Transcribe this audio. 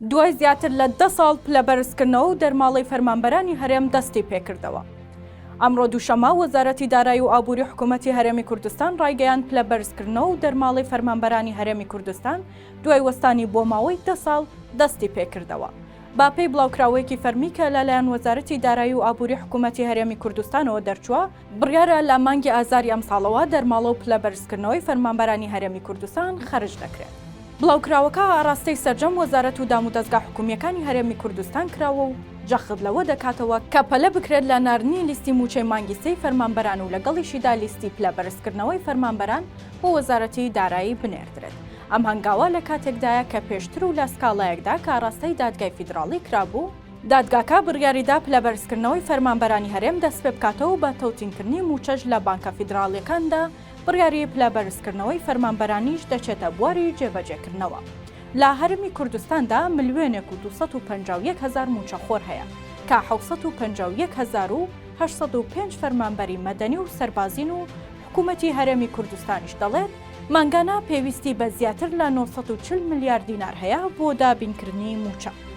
دوای زیاتر لە دە ساڵ پلەبەرزکردنەوە و دەرماڵەی فەرمانبەرانی هەرێم دەستی پێکردەوە. ئەمڕۆ دووشەممە وەزارەتی دارایی و ئابووری حکوومەتی هەرێمی کوردستان ڕایگەیاند پلەبەرزکردنەوە و دەرماڵەی فەرمانبەرانی هەرێمی کوردستان دوای وەستانی بۆ ماوەی دە ساڵ دەستی پێکردەوە. بەپێی بڵاوکراوەیەکی فەرمی کە لەلایەن وەزارەتی دارایی و ئابووری حکوومەتی هەرێمی کوردستانەوە دەرچووە، بڕیارە لە مانگی ئازاری ئەمساڵەوە دەرماڵە و پلە بەرزکردنەوەی فەرمانبەرانی هەرێمی کوردستان خەرج دەکرێت. بڵاوکراوەکە ئاراستەی سەرجەم وەزارەت و دامودەزگا حکومییەکانی هەرێمی کوردستان کراوە و جەخت لەوە دەکاتەوە کە پەلە بکرێت لە ناردنی لیستی مووچەی مانگی سێی فەرمانبەران و لەگەڵیشیدا لیستی پلە بەرزکردنەوەی فەرمانبەران بۆ وەزارەتی دارایی بنێردرێت. ئەم هەنگاوە لە کاتێکدایە کە پێشتر و لە سکاڵایەکدا کە ئاراستەی دادگای فیدراڵی کرابوو، دادگاکە بڕیاریدا پلەبەرزکردنەوەی فەرمانبەرانی هەرێم دەستپێبکاتەوە و بە تەوتینکردنی مووچەش لە بانکە فیدراڵییەکاندا بڕیاری پلەبەرزکردنەوەی فەرمانبەرانیش دەچێتە بواری جێبەجێکردنەوە. لە هەرێمی کوردستاندا ملیۆنێک و 251 هەزار مووچەخۆر هەیە کە 751 هەزار و 805 فەرمانبەری مەدەنی و سەربازین و حکوومەتی هەرێمی کوردستانیش دەڵێت، مانگانە پێویستی بە زیاتر لە 940 ملیار دینار هەیە بۆ دابینکردنی مووچە.